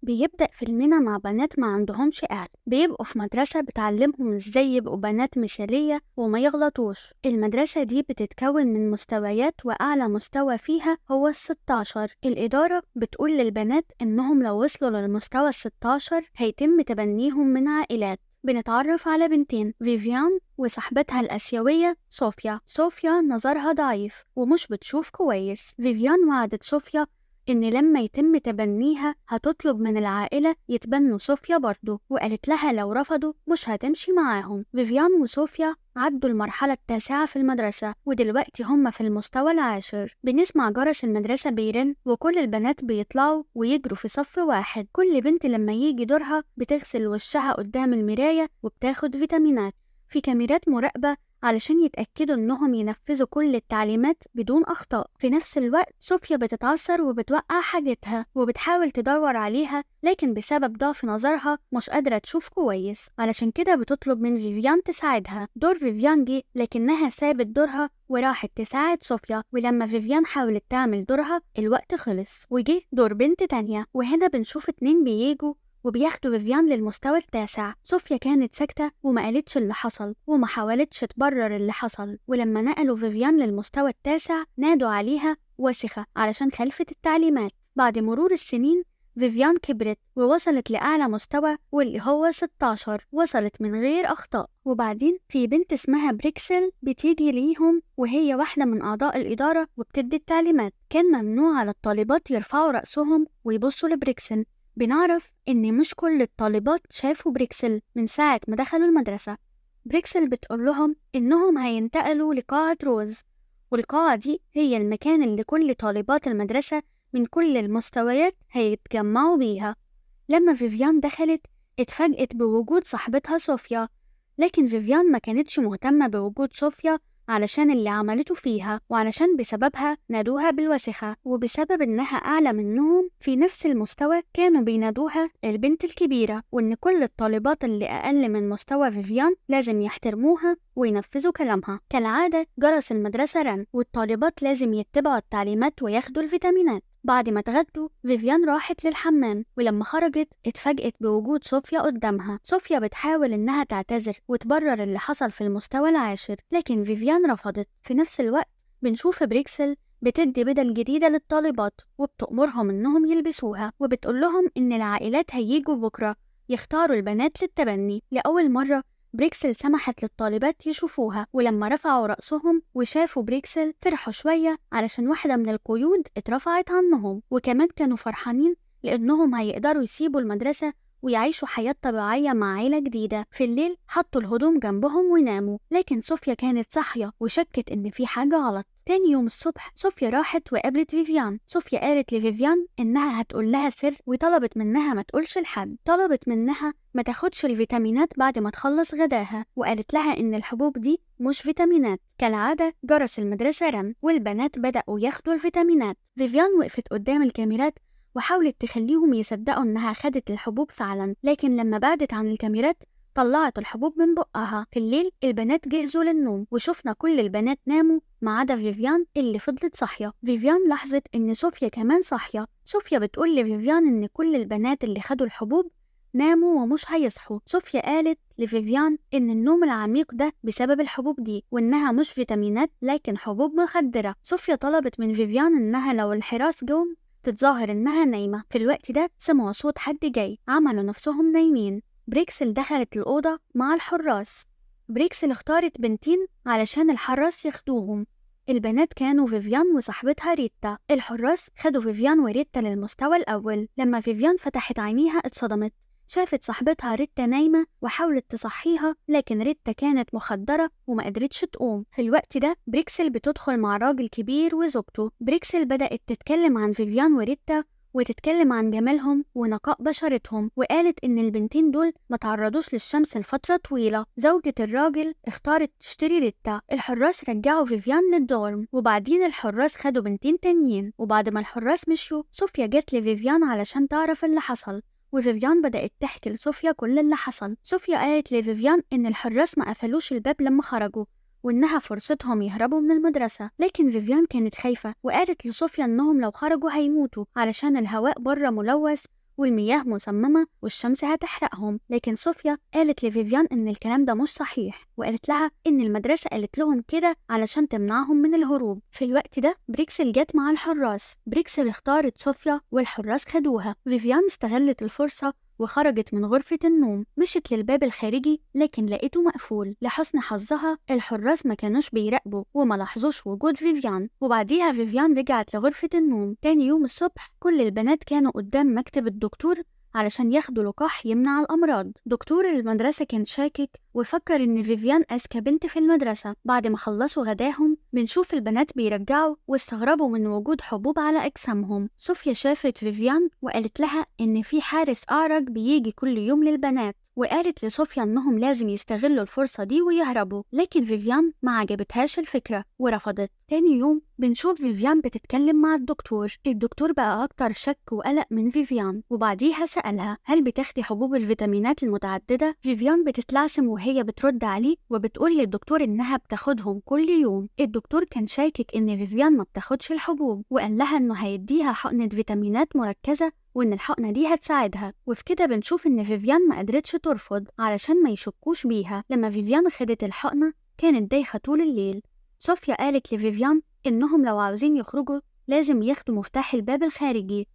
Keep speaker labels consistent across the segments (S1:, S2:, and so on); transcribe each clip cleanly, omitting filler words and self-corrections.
S1: بيبدأ فيلمنا مع بنات ما عندهمش أهل، بيبقوا في مدرسة بتعلمهم ازاي يبقوا بنات مثالية وما يغلطوش. المدرسة دي بتتكون من مستويات، وأعلى مستوى فيها هو 16. الإدارة بتقول للبنات إنهم لو وصلوا للمستوى 16 هيتم تبنيهم من عائلات. بنتعرف على بنتين، فيفيان وصاحبتها الآسيوية صوفيا. صوفيا نظرها ضعيف ومش بتشوف كويس. فيفيان وعدت صوفيا إن لما يتم تبنيها هتطلب من العائلة يتبنوا صوفيا برضو، وقالت لها لو رفضوا مش هتمشي معاهم. فيفيان وصوفيا عدوا المرحلة التاسعة في المدرسة، ودلوقتي هم في المستوى العاشر. بنسمع جرس المدرسة بيرن، وكل البنات بيطلعوا ويجروا في صف واحد. كل بنت لما يجي دورها بتغسل وشها قدام المراية وبتاخد فيتامينات. في كاميرات مراقبة علشان يتأكدوا إنهم ينفذوا كل التعليمات بدون أخطاء. في نفس الوقت صوفيا بتتعثر وبتوقع حاجتها وبتحاول تدور عليها، لكن بسبب ضعف نظرها مش قادرة تشوف كويس، علشان كده بتطلب من فيفيان تساعدها. دور فيفيان جه، لكنها سابت دورها وراحت تساعد صوفيا، ولما فيفيان حاولت تعمل دورها الوقت خلص وجه دور بنت تانية. وهنا بنشوف اتنين بييجوا وبياخدوا فيفيان للمستوى التاسع. صوفيا كانت ساكتة وما قالتش اللي حصل وما حاولتش تبرر اللي حصل، ولما نقلوا فيفيان للمستوى التاسع نادوا عليها وسخة علشان خلفت التعليمات. بعد مرور السنين فيفيان كبرت ووصلت لأعلى مستوى واللي هو 16، وصلت من غير أخطاء. وبعدين في بنت اسمها بريكسل بتيجي ليهم، وهي واحدة من أعضاء الإدارة وبتدي التعليمات. كان ممنوع على الطالبات يرفعوا رأسهم ويبصوا لبريكسل. بنعرف إن مش كل الطالبات شافوا بريكسل من ساعة ما دخلوا المدرسة. بريكسل بتقول لهم إنهم هينتقلوا لقاعة روز، والقاعة دي هي المكان اللي كل طالبات المدرسة من كل المستويات هيتجمعوا بيها. لما فيفيان دخلت اتفاجئت بوجود صاحبتها صوفيا، لكن فيفيان ما كانتش مهتمة بوجود صوفيا علشان اللي عملته فيها، وعلشان بسببها نادوها بالوسخة، وبسبب إنها أعلى منهم في نفس المستوى كانوا بينادوها البنت الكبيرة، وإن كل الطالبات اللي أقل من مستوى فيفيان لازم يحترموها وينفذوا كلامها. كالعادة جرس المدرسة رن، والطالبات لازم يتبعوا التعليمات وياخدوا الفيتامينات. بعد ما اتغدوا فيفيان راحت للحمام، ولما خرجت اتفاجئت بوجود صوفيا قدامها. صوفيا بتحاول انها تعتذر وتبرر اللي حصل في المستوى العاشر، لكن فيفيان رفضت. في نفس الوقت بنشوف بريكسل بتدي بدل جديدة للطالبات وبتأمرهم انهم يلبسوها، وبتقول لهم ان العائلات هيجوا بكرة يختاروا البنات للتبني. لأول مرة بريكسل سمحت للطالبات يشوفوها، ولما رفعوا رأسهم وشافوا بريكسل فرحوا شوية علشان واحدة من القيود اترفعت عنهم، وكمان كانوا فرحانين لأنهم هيقدروا يسيبوا المدرسة ويعيشوا حياة طبيعية مع عيلة جديدة. في الليل حطوا الهدوم جنبهم وناموا، لكن صوفيا كانت صاحية وشكت إن في حاجة غلط. تاني يوم الصبح صوفيا راحت وقابلت فيفيان. صوفيا قالت لفيفيان إنها هتقول لها سر، وطلبت منها ما تقولش لحد. طلبت منها ما تاخدش الفيتامينات بعد ما تخلص غداها، وقالت لها إن الحبوب دي مش فيتامينات. كالعادة جرس المدرسة رن، والبنات بدأوا ياخدوا الفيتامينات. فيفيان وقفت قدام الكاميرات وحاولت تخليهم يصدقوا إنها خدت الحبوب فعلا، لكن لما بعدت عن الكاميرات طلعت الحبوب من بقها. في الليل البنات جهزوا للنوم، وشفنا كل البنات ناموا ما عدا فيفيان اللي فضلت صاحية. فيفيان لاحظت إن صوفيا كمان صاحية. صوفيا بتقول لفيفيان إن كل البنات اللي خدوا الحبوب ناموا ومش هيصحوا. صوفيا قالت لفيفيان إن النوم العميق ده بسبب الحبوب دي، وإنها مش فيتامينات لكن حبوب مخدرة. صوفيا طلبت من فيفيان إنها لو الحراس جم تتظاهر إنها نايمة. في الوقت ده سمعوا صوت حد جاي، عملوا نفسهم نايمين. بريكسل دخلت الأوضة مع الحراس. بريكسل اختارت بنتين علشان الحراس ياخدوهم. البنات كانوا فيفيان وصاحبتها ريتا. الحراس خدوا فيفيان وريتا للمستوى الأول. لما فيفيان فتحت عينيها اتصدمت، شافت صاحبتها ريتا نايمة وحاولت تصحيها، لكن ريتا كانت مخدرة وما قدرتش تقوم. في الوقت ده بريكسل بتدخل مع راجل كبير وزوجته. بريكسل بدأت تتكلم عن فيفيان وريتا وتتكلم عن جمالهم ونقاء بشرتهم، وقالت إن البنتين دول ما تعرضوش للشمس لفترة طويلة. زوجة الراجل اختارت تشتري ريتا. الحراس رجعوا فيفيان لل dorm، وبعدين الحراس خدوا بنتين تانيين. وبعد ما الحراس مشوا صوفيا جت لفيفيان علشان تعرف اللي حصل، وفيفيان بدأت تحكي لصوفيا كل اللي حصل. صوفيا قالت لفيفيان إن الحراس ما قفلوش الباب لما خرجوا، وإنها فرصتهم يهربوا من المدرسة، لكن فيفيان كانت خايفة وقالت لصوفيا إنهم لو خرجوا هيموتوا علشان الهواء بره ملوث والمياه مسممة والشمس هتحرقهم. لكن صوفيا قالت لفيفيان إن الكلام ده مش صحيح، وقالت لها إن المدرسة قالت لهم كده علشان تمنعهم من الهروب. في الوقت ده بريكسل جت مع الحراس، بريكسل اختارت صوفيا والحراس خدوها. فيفيان استغلت الفرصة وخرجت من غرفة النوم، مشت للباب الخارجي لكن لقيته مقفول. لحسن حظها الحراس ما كانوش بيراقبوا وما لاحظوش وجود فيفيان. وبعديها فيفيان رجعت لغرفة النوم. تاني يوم الصبح كل البنات كانوا قدام مكتب الدكتور علشان ياخدوا لقاح يمنع الأمراض. دكتور المدرسة كان شاكك وفكر إن فيفيان أذكى بنت في المدرسة. بعد ما خلصوا غداهم بنشوف البنات بيرجعوا واستغربوا من وجود حبوب على أجسامهم. صوفيا شافت فيفيان وقالت لها إن في حارس أعرج بيجي كل يوم للبنات، وقالت لصوفيا إنهم لازم يستغلوا الفرصة دي ويهربوا، لكن فيفيان ما عجبتهاش الفكرة ورفضت. تاني يوم بنشوف فيفيان بتتكلم مع الدكتور. الدكتور بقى أكتر شك وقلق من فيفيان، وبعديها سألها هل بتاخدي حبوب الفيتامينات المتعددة؟ فيفيان بتتلعثم وهي بترد عليه وبتقول للدكتور إنها بتاخدهم كل يوم. الدكتور كان شاكك إن فيفيان ما بتاخدش الحبوب، وقال لها إنه هيديها حقنة فيتامينات مركزة وإن الحقنة دي هتساعدها. وفي كده بنشوف إن فيفيان ما قدرتش ترفض علشان ما يشكوش بيها. لما فيفيان خدت الحقنة كانت دايخة طول الليل. صوفيا قالت لفيفيان إنهم لو عاوزين يخرجوا لازم ياخدوا مفتاح الباب الخارجي.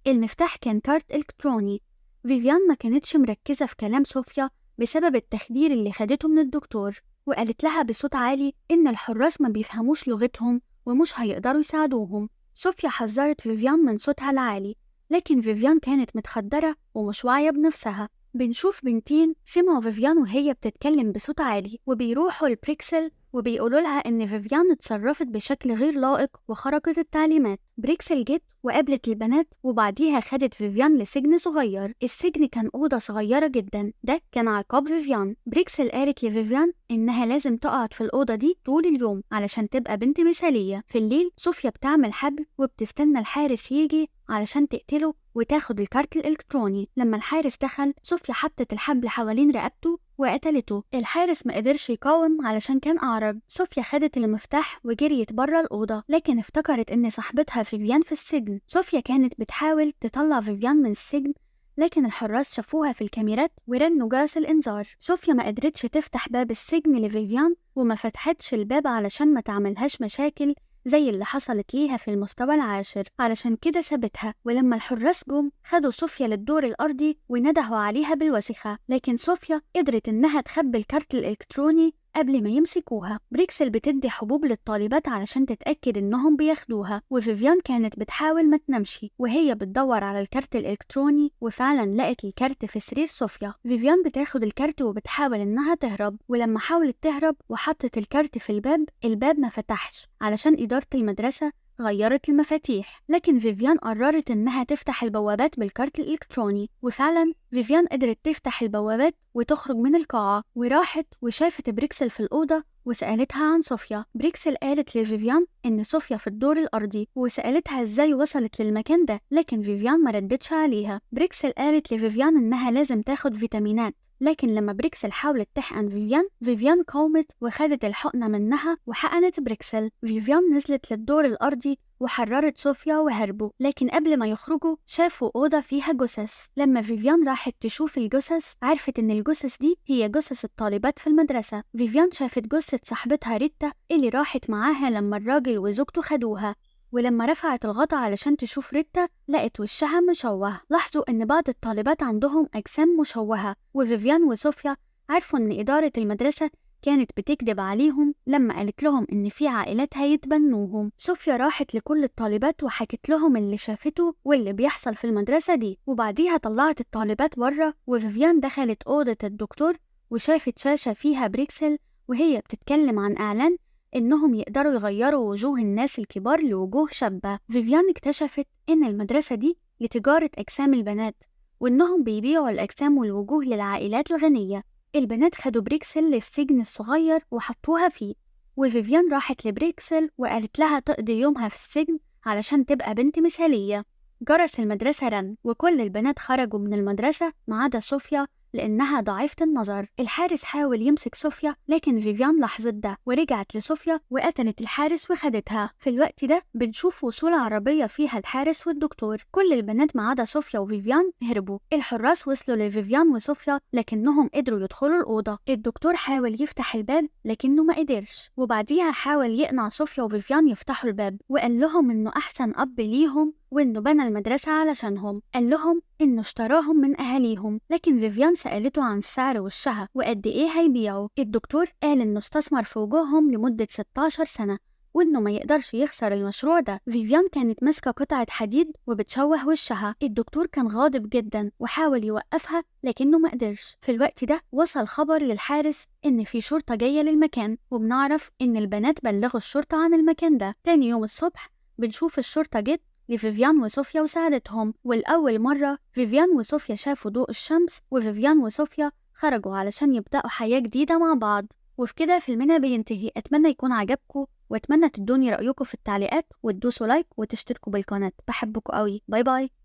S1: المفتاح كان كارت إلكتروني. فيفيان ما كانتش مركزة في كلام صوفيا بسبب التخدير اللي خدته من الدكتور، وقالت لها بصوت عالي إن الحراس ما بيفهموش لغتهم ومش هيقدروا يساعدوهم. صوفيا حذرت فيفيان من صوتها العالي، لكن فيفيان كانت متخدرة ومش واعية بنفسها. بنشوف بنتين سمعوا فيفيان وهي بتتكلم بصوت عالي، وبيروحوا لبريكسل وبيقولوا لها إن فيفيان اتصرفت بشكل غير لائق وخرقت التعليمات. بريكسل جت وقابلت البنات، وبعديها خدت فيفيان لسجن صغير. السجن كان أوضة صغيرة جدا، ده كان عقاب فيفيان. بريكسل قالت لفيفيان إنها لازم تقعد في الأوضة دي طول اليوم علشان تبقى بنت مثالية. في الليل صوفيا بتعمل حبل وبتستنى الحارس يجي علشان تقتله وتاخد الكارت الإلكتروني. لما الحارس دخل صوفيا حطت الحبل حوالين رقبته وقتلته. الحارس ما قدرش يقاوم علشان كان أعرج. صوفيا خدت المفتاح وجريت بره الأوضة، لكن افتكرت إن صاحبتها فيفيان في السجن. صوفيا كانت بتحاول تطلع فيفيان من السجن، لكن الحراس شافوها في الكاميرات ورنوا جرس الإنذار. صوفيا ما قدرتش تفتح باب السجن لفيفيان وما فتحتش الباب علشان ما تعملهاش مشاكل زي اللي حصلت ليها في المستوى العاشر، علشان كده سابتها. ولما الحراس جم خدوا صوفيا للدور الأرضي وندهوا عليها بالوسخة، لكن صوفيا قدرت إنها تخبي الكارت الإلكتروني قبل ما يمسكوها. بريكسل بتدي حبوب للطالبات علشان تتأكد إنهم بياخدوها، وفيفيان كانت بتحاول ما تنامش وهي بتدور على الكارت الإلكتروني، وفعلا لقت الكارت في سرير صوفيا. فيفيان بتاخد الكارت وبتحاول إنها تهرب، ولما حاولت تهرب وحطت الكارت في الباب، الباب ما فتحش علشان إدارة المدرسة غيرت المفاتيح. لكن فيفيان قررت إنها تفتح البوابات بالكارت الإلكتروني، وفعلا فيفيان قدرت تفتح البوابات وتخرج من القاعة. وراحت وشافت بريكسل في الأوضة وسألتها عن صوفيا. بريكسل قالت لفيفيان إن صوفيا في الدور الأرضي، وسألتها إزاي وصلت للمكان ده، لكن فيفيان ما ردتش عليها. بريكسل قالت لفيفيان إنها لازم تاخد فيتامينات، لكن لما بريكسل حاولت تحقن فيفيان، فيفيان قاومت وخدت الحقنة منها وحقنت بريكسل. فيفيان نزلت للدور الأرضي وحررت صوفيا وهربوا، لكن قبل ما يخرجوا شافوا أوضة فيها جثث. لما فيفيان راحت تشوف الجثث عرفت إن الجثث دي هي جثث الطالبات في المدرسة. فيفيان شافت جثة صاحبتها ريتا اللي راحت معاها لما الراجل وزوجته خدوها، ولما رفعت الغطا علشان تشوف ريتا لقت وشها مشوه. لاحظوا إن بعض الطالبات عندهم أجسام مشوهة، وفيفيان وصوفيا عرفوا إن إدارة المدرسة كانت بتكذب عليهم لما قالت لهم إن في عائلات هيتبنوهم. صوفيا راحت لكل الطالبات وحكت لهم اللي شافته واللي بيحصل في المدرسة دي، وبعديها طلعت الطالبات بره. وفيفيان دخلت أوضة الدكتور وشافت شاشة فيها بريكسل وهي بتتكلم عن إعلان إنهم يقدروا يغيروا وجوه الناس الكبار لوجوه شابة. فيفيان اكتشفت إن المدرسة دي لتجارة أجسام البنات، وإنهم بيبيعوا الأجسام والوجوه للعائلات الغنية. البنات خدوا بريكسل للسجن الصغير وحطوها فيه، وفيفيان راحت لبريكسل وقالت لها تقضي يومها في السجن علشان تبقى بنت مثالية. جرس المدرسة رن وكل البنات خرجوا من المدرسة ما عدا صوفيا لأنها ضعيفة النظر. الحارس حاول يمسك صوفيا لكن فيفيان لاحظت ده ورجعت لصوفيا وقتلت الحارس وخدتها. في الوقت ده بنشوف وصول عربية فيها الحارس والدكتور. كل البنات ما عدا صوفيا وفيفيان هربوا. الحراس وصلوا لفيفيان وصوفيا لكنهم قدروا يدخلوا الأوضة. الدكتور حاول يفتح الباب لكنه ما قدرش، وبعديها حاول يقنع صوفيا وفيفيان يفتحوا الباب وقال لهم إنه أحسن أب ليهم وإنه بنى المدرسة علشانهم. قال لهم إنه اشتراهم من أهاليهم، لكن فيفيان سألته عن السعر وشها وقد إيه هيبيعوا. الدكتور قال إنه استثمر في وجوههم لمدة 16 سنة وإنه ما يقدرش يخسر المشروع ده. فيفيان كانت ماسكة قطعة حديد وبتشوه وشها. الدكتور كان غاضب جدا وحاول يوقفها لكنه ما قدرش. في الوقت ده وصل خبر للحارس إن في شرطة جاية للمكان، وبنعرف إن البنات بلغوا الشرطة عن المكان ده. تاني يوم الصبح بنشوف الشرطة جت لفيفيان وصوفيا وساعدتهم، والأول مرة فيفيان وصوفيا شافوا ضوء الشمس، وفيفيان وصوفيا خرجوا علشان يبدأوا حياة جديدة مع بعض. وفي كده فيلمنا بينتهي. أتمنى يكون عجبكم، وأتمنى تدوني رأيكم في التعليقات وتدوسوا like وتشتركوا بالقناة. بحبكم قوي. bye bye.